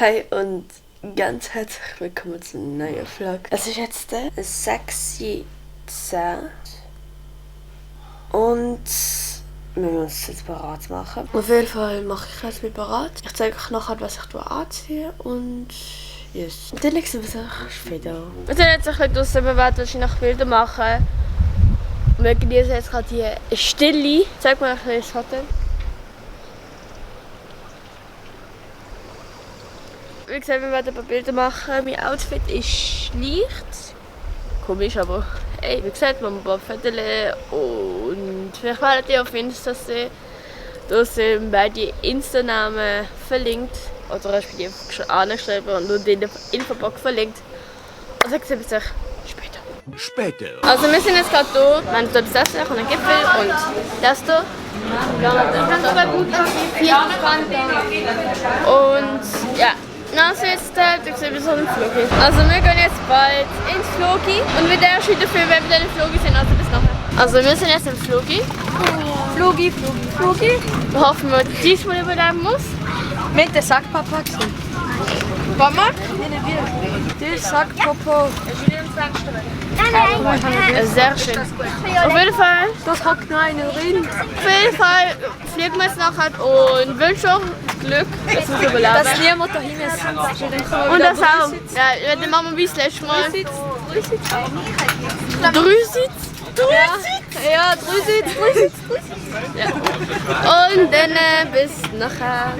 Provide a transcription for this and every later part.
Hi und ganz herzlich willkommen zu einem neuen Vlog. Es ist jetzt der 6.10 und wir müssen uns jetzt bereit machen. Auf jeden Fall mache ich jetzt mich bereit. Ich zeige euch nachher, was ich anziehe und yes. Dann sehen wir uns später. Wir sind jetzt ein bisschen draussen, wir werden wahrscheinlich Bilder machen. Wir genießen jetzt gerade die Stille. Zeig mal ein bisschen das Hotel. Wie gesagt, wir werden ein paar Bilder machen. Mein Outfit ist leicht. Komisch, aber hey, wie gesagt, wir haben ein paar Fotos und vielleicht werdet ihr auf Insta sehen. Da sind beide Insta-Namen verlinkt. Oder ich bin einfach schon angeschrieben und nur den Infobox verlinkt. Also ich sehe euch später. Also wir sind jetzt gerade hier. Wir haben hier das Essen und einen Gipfel und das hier. Und ja. Also jetzt sehen wir so einen Flogi. Also wir gehen jetzt bald ins Flogi und wir werden schon dafür, wenn wir dann im Flogi sind, also bis nachher. Also wir sind jetzt im Flogi. Flogi. Wir hoffen, dass wir diesmal überleben muss. Mit der Sackpapa. Mama? Der Sackpapa. Sehr schön. Auf jeden Fall. Das hat noch einer drin. Auf jeden Fall fliegen wir jetzt nachher und wünschen euch Glück, dass wir überleben. Dass niemand dahin ist. Und das auch. Ja, dann machen wir wie das letzte Mal. Ja, drei Sitz. Ja. Und dann bis nachher.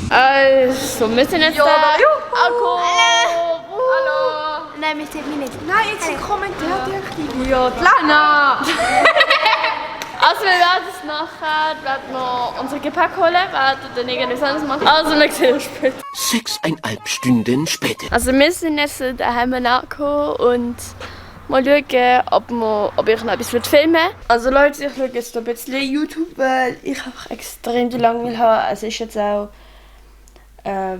Also, wir sind jetzt da. Hallo. Nein, wir sehen mich nicht. Nein, jetzt kommentiert ihr. Ja, Lana! Also wir werden es nachher, werden wir unser Gepäck holen, werden dann irgendwas anderes machen. Also wir sehen uns später. 6,5 Stunden später. Also wir sind jetzt daheim angekommen und mal schauen, ob ich noch etwas filmen will. Also Leute, ich schaue jetzt ein bisschen YouTube, weil ich einfach extrem lange habe. Es ist jetzt auch... oh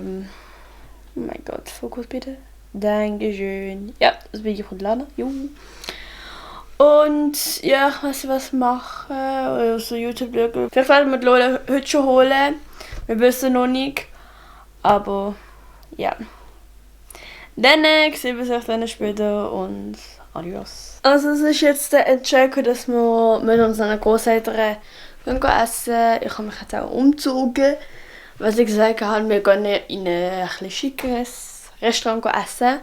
mein Gott, Fokus bitte. Dankeschön. Ja, das bin ich und Lana. Und ja, ich weiß nicht, was machen. Also YouTube schauen. Vielleicht werden wir die Lola heute schon holen. Wir wissen noch nicht. Aber ja. Dann sehen wir uns dann später und adios. Also es ist jetzt der Entscheidung, dass wir mit unseren Großeltern essen. Ich habe mich jetzt auch umgezogen. Was ich gesagt habe, wir gehen in ein etwas schickeres Restaurant essen.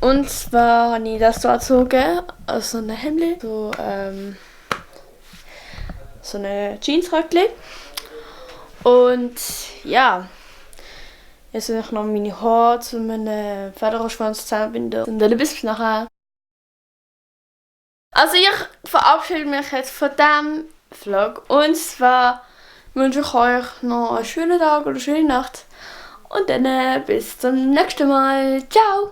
Und zwar habe ich das hier angezogen, also ein Hemd, so eine Jeansröckchen. Und ja, jetzt will ich noch meine Haare zu meinem Federschwanz zusammenbinden. Und dann bis nachher. Also ich verabschiede mich jetzt von diesem Vlog. Und zwar wünsche ich euch noch einen schönen Tag oder eine schöne Nacht. Und dann bis zum nächsten Mal. Ciao!